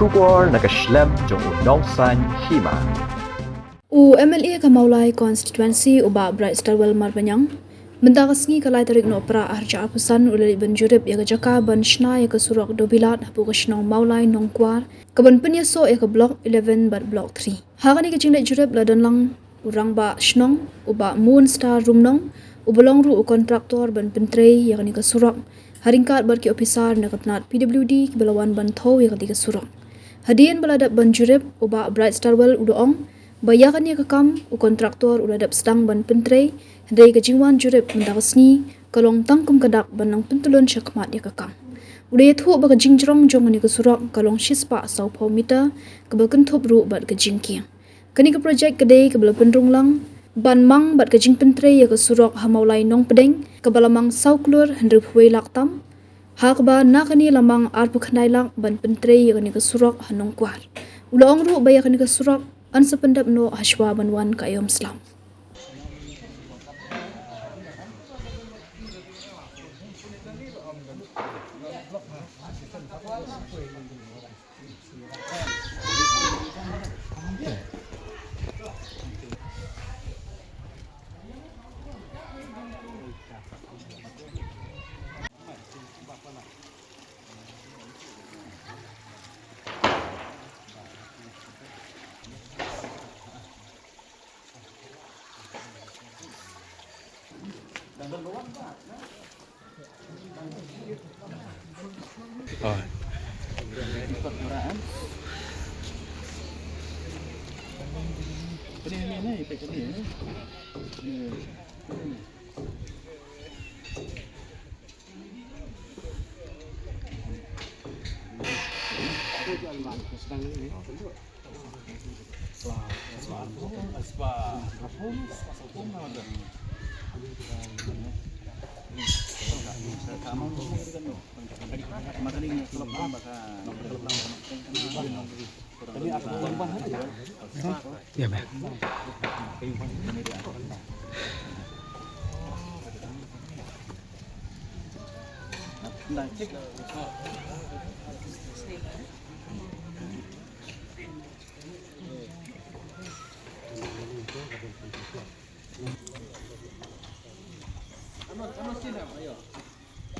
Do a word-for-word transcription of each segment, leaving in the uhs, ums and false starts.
Khubor na ka shlem jong u Nongsaiñ Hima. U M L A ka Mawlai Constituency u Bah Brightstarwell Marbaniang, mynta ka sngi ka lai tarik Nohprah arhajar arphew san u la leit ban jurip ïa ka jaka ban shna ïa ka surok Dobilat hapoh ka shnong Mawlai Nongkwar, ka ban pynïasoh ïa ka Block eleven bad Block three. Ha kane ka jingleit jurip la don lang u Rangbah Shnong, u Bah Moonstar Rumnong, uba long ruh u kontraktor ban pyntrei ïa kane ka surok, ha ryngkat bad ki ophisar na ka tnat P W D kiba la wan ban thew ïa kane ka surok. Hadien ba la dep ban jurip, u Bah Brightstarwell u da ong ba ïa kane ka kam u kontraktor u la dep sdang ban pyntrei, hynrei ka jingwan jurip mynta ka sngi ka long tang kum ka dak ban nang pyntylun shakhmat ïa ka kam. U da ïathuh ba ka jingjrong jong kane ka surok ka long shispah sawphew meter, kaba kynthup ruh bad ka jingkieng. Kane ka projek ka dei kaba la pynrung lang ban mang bad ka jingpyntrei ïa ka surok ha Mawlai Nongpdeng, kaba la mang saw klur hynriewphew wei lak tam, ha kaba na kane la mang arphew khyndai lak ban pyntrei ïa kane ka surok ha Nongkwar. U la ong ruh ba ïa kane ka surok yn sa pyndep noh hashwa ban wan ka aïom slap.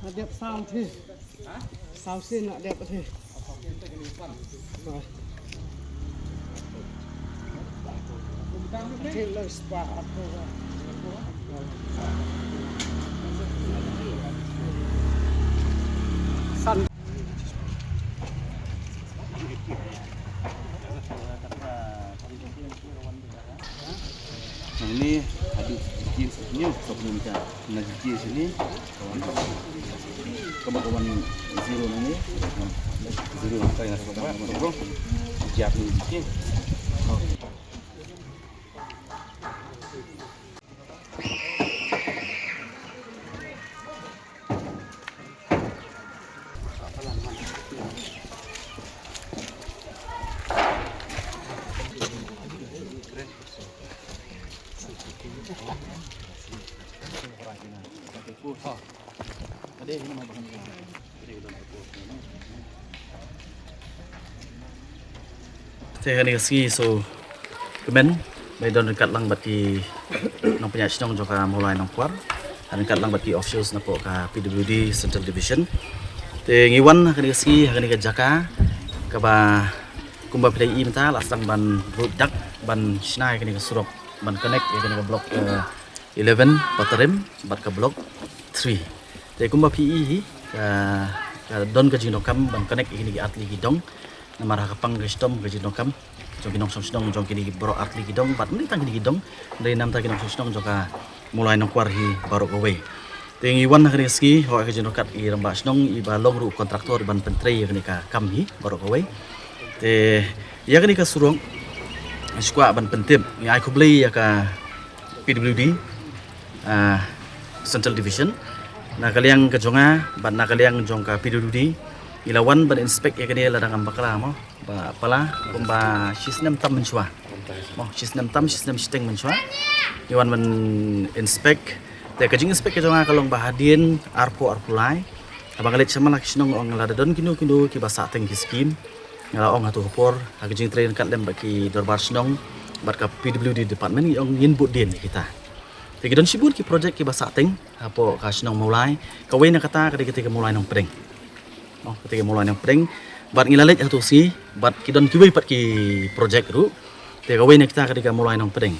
Nga dep saw thi. Saw sien nga dep thi. Ba. Thi lo spah arphew. San. Nangni haduh jingkiew sa hynñiew, sa hynñiew mita. Na jingkiew sini, ka wan. Ka ba ka wan zero nangni. Zero nangta ïa nga sa wan, ka wan, ka wan. Jingkiew ni jingkiew. Te kane ka sngi so kmen, ba i don ryngkat lang bad ki nongpynïaid shnong jong ka Mawlai Nongkwar, ryngkat lang bad ki officials napoh ka P W D Central Division. Te ngi wan ha kane ka sngi ha kane ka jaka kaba kumba phi la ïohi mynta la sdang ban ruh dak ban shna ïa kane ka surok ban connect ïa kane ka block, eh, eleven Patarim bad ka block three. Te kumba phi ïohi hi ka, ka don ka jingdonkam ban connect ïa kine ki artylli ki dong. Namar ha ka pang ka shitom ka jingdonkam jong ki nongshong shnong jong kine ki baroh artylli ki dong bad ym dei tang kine ki dong, hynrei namar ki nongshong shnong jong ka Mawlai Nongkwar hi baroh kawei. Te ngi wan ha kane ka sngi hok ïa ka jingdonkam i rangbah shnong iba long ruh kontraktor ban pyntrei ïa kane ka kam hi baroh kawei. Te ïa kane ka surok ngi sngewkwah ban pyntip, ngi ai khublei ïa ka P W D, ah, Central Division. Na ka liang ka jong nga bad na ka liang jong ka P W D ngi la wan ban inspect ïa kane lada ngam bakla mo. Ba pala kumba shisnem tam mynshuwa. Mo, shisnem tam, shisnem shiteng mynshuwa. Ngi wan ban inspect. Te ka jing inspect ka jong nga ka long ba hadien arphew arphew lai, haba nga leit sha man la ki shnong, ong lada don kino kino kiba sah teng ki skim, Nga la ong ha tu ka por, ha ka jingtrei ryngkat lem bad ki dorbar shnong bad ka P W D department, ngi ong ngin bud dien ïa kita. Te ki don shibun ki project kiba sah teng hapoh ka shnong Mawlai. Kawei na kata ka dei kata ka Mawlai Nongpdeng. Oh, kata ka Mawlai Nongpdeng. Bad ngi la leit ha tu sngi bad ki don kiwei pat ki project ruh. Te kawei na kita ka dei ka Mawlai Nongpdeng.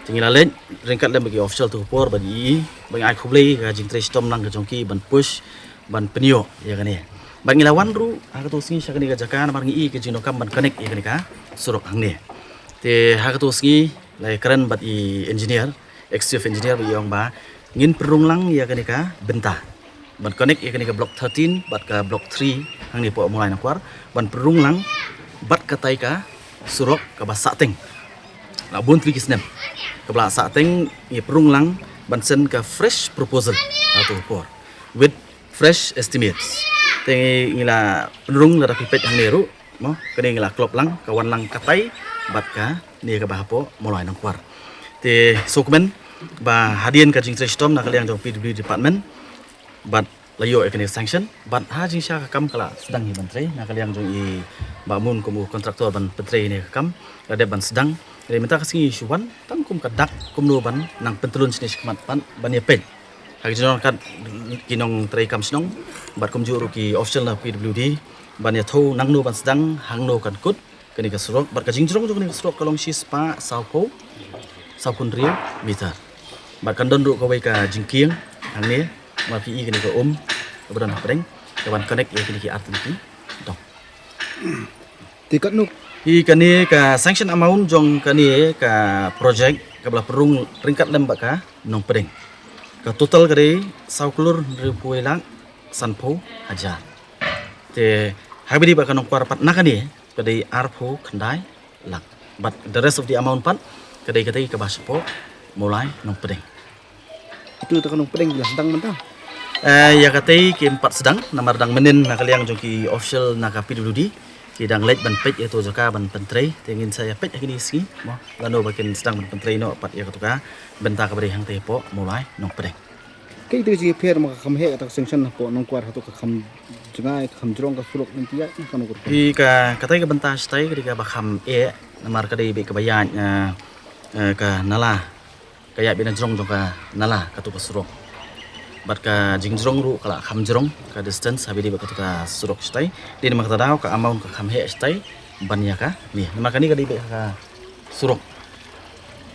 Te ngi la leit ryngkat lem bad ki official tu ka por bad ngi, bad ngi ai khublei ka jingtrei shitom lang ka jong ki ban push ban pynïoh ïa kane. Bad ngi la wan ruh ha ka tu sngi sha kane ka jaka namar ngi i ka jingdonkam ban connect ïa kane ka surok hangne. Te ha ka tu sngi la ïakren bad i engineer, ex chief engineer, ba i ong ba ngin pynrung lang ïa kane ka bynta ban connect ïa kane ka block thirteen bad ka block three hangne hapoh Mawlai Nongkwar, ban pynrung lang bad katai ka surok kaba sah teng. La bun tylli ki snem kaba la sah teng, ngi pynrung lang ban send ka fresh proposal ha tu ka por with fresh estimates. Te ngi la pynrung lada phi peit hangne ruh, mo, kane ngi la klop lang, ka wan lang katai bad kane kaba hapoh Mawlai Nongkwar. Te sngewkmen ba hadien ka jingtrei shitom na ka liang jong P W D department bad la ïoh ïa kane ka sanction bad ha jingshisha ka kam ka la sdang hi ban trei na ka liang jong i Bah Mun kum u contractor ban pyntrei ïa kane ka kam, la dep ban sdang. Te mynta ka sngi shu wan tang kum ka dak kumno ban nang pyntlun shane shakhmat pat ban ïa peit ha ka jingdon kat ki nongtrei kam shnong bad kumjuh ruh ki official na P W D ban ïathuh nangno ban sdang, hangno kan kut kane ka surok. Bad ka jingjrong jong kane ka surok ka long shispah sawphew, sawphew hynriew meter. Bad kan don ruh kawei ka jingkieng hangne, ma phi i kane ka um kaba don hapdeng, kaban connect ïa kine ki artylli ki dong. Te katno? Hi kane ka sanction amount jong kane ka project kaba la pynrung ryngkat lem bad ka Nongpdeng, ka total ka dei saw klur hynriewphew lak sanphew hajar. Te haba ïadei bad ka Nongkwar pat na kane ka dei arphew khyndai lak. But the rest of the amount pat ka dei katei kaba shapoh Mawlai Nongpdeng. Itu ta ka Nongpdeng ki la sdang mynta? Eh, ïa katei kim pat sdang namar dang mynnin na ka liang jong ki official na ka P W D ki dang leit ban peit ïa tu jaka ban pyntrei. Te ngin sa ïa peit ha kine ki sngi, mo, lano ba kin sdang ban pyntrei noh pat ïa katu ka bynta kaba dei hangtei hapoh Mawlai Nongpdeng. Kaei te ka jingïapher ma ka kham heh kata ka sanction hapoh Nongkwar, hato ka kham jngai, ka kham jrong ka surok lynti ïa kano ka rukom? Ïa ka, katei ka bynta shatai ka dei kaba kham eh namar ka dei beit kaba ïaid, eh, eh, ka nala, ka ïaid beit na jrong jong ka nala katu ka surok. Bad ka jingjrong ruh ka la kham jrong, ka distance haba ïadei bad katu ka surok shatai. Dei namar kata daw ka amount ka kham heh shatai ban ïa kane, namar kane ka dei beit ka surok.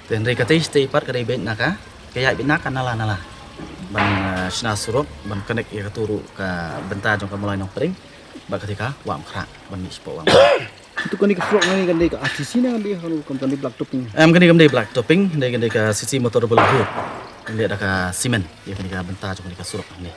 Te hynrei katei shatai pat ka dei beit na ka, ka ïaid beit na ka nala nala ban, eh, shna surok ban connect ïa katu ruh ka bynta jong ka Mawlai Nongpdeng bad katei ka Wah Umkhrah ban mih shapoh Wah Umkhrah. Itu kane ka surok ngan dei ka R C C ne ngan dei kano ka kam, kan dei black topping? Em, kane kam dei black topping, kane ka dei ka C C motor double road. Kane dei da ka cement ïa kane ka bynta jong kane ka surok kane.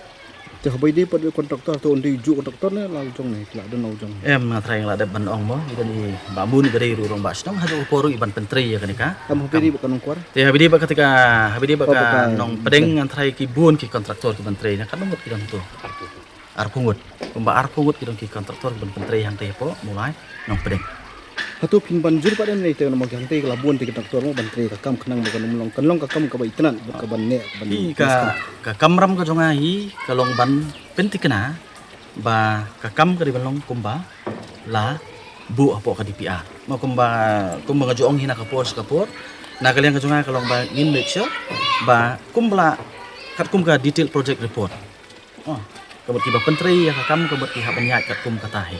Te haba ïadei pat ïa u contractor, to un dei juh contractor ne la u jong ne, la don la u jong? Em, nga tharai nga la dep ban ong mo, i don i Bah Mun ba dei ruh u rangbah shnong, ha juh ka por ruh i ban pyntrei ïa kane ka kam. Haba ïadei bad ka Nongkwar? Te haba ïadei bad kata ka, haba ïadei bad ka Nongpdeng, nga tharai ki bun ki contractor ki ban trei, na katno ngut ki don to? Arphew ngut. Kumba arphew ngut ki don ki contractor ki ban pyntrei hangtei hapoh Mawlai Nongpdeng. Hato phin ban jur pat em ne te namar ki hangtei ka la bun te ki contractor mo ban trei ka kam khnang ba kan ym long, kan long ka kam kaba itynnad bad kaban neh, kaban. Hi ka, ka kamram ka jong nga hi ka long ban pynthikna ba ka kam ka dei ban long kumba la buh hapoh ka D P R. Mo, kumba, kumba nga ju ong hi na ka por sha ka por, na ka liang ka jong nga ka long ba ngin make sure ba kumba la katkum ka detail project report. Oh, ka mut kiba pyntrei ïa ka kam ka mut ki hap ban ïaid katkum kata hi.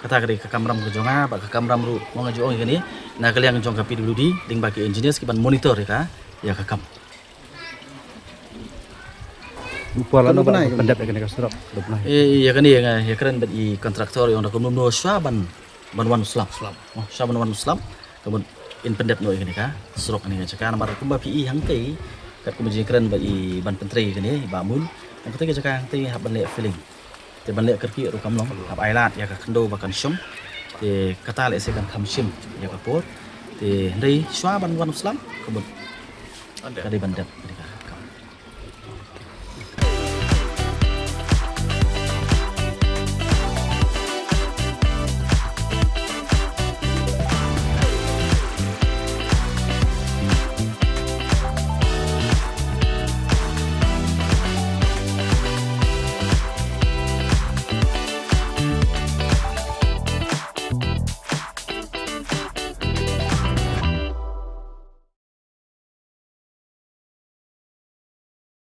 Kata ka dei ka kamram ka jong nga, bad ka kamram ruh, mo, nga ju ong ïa kane, na ka liang jong ka P W D, lyngba ki engineers ki ban monitor ïa ka, ïa ka kam. Upa la no ba pyndep ïa kane ka surok, da bnai. Eh, ïa kane nga ïakren bad i contractor ïa ong da kumno shuwa ban, ban wan slap. Slap. Oh, shuwa ban wan slap. Ka mut in pyndep noh ïa kane ka surok kane ka jaka namar kumba phi i hangtei, katkum jingkren bad i ban pyntrei kane, i Bah Mun. Hangtei ka jaka hangtei hap ban leh filling. Te ban leh kyrkieh ruh kam long, hap ai lad ïa ka khyndew ba kan shong. Te kata lehse kan kham shim ïa ka por. Te hynrei shuwa ban wan slap, ka mut ka dei ban dep.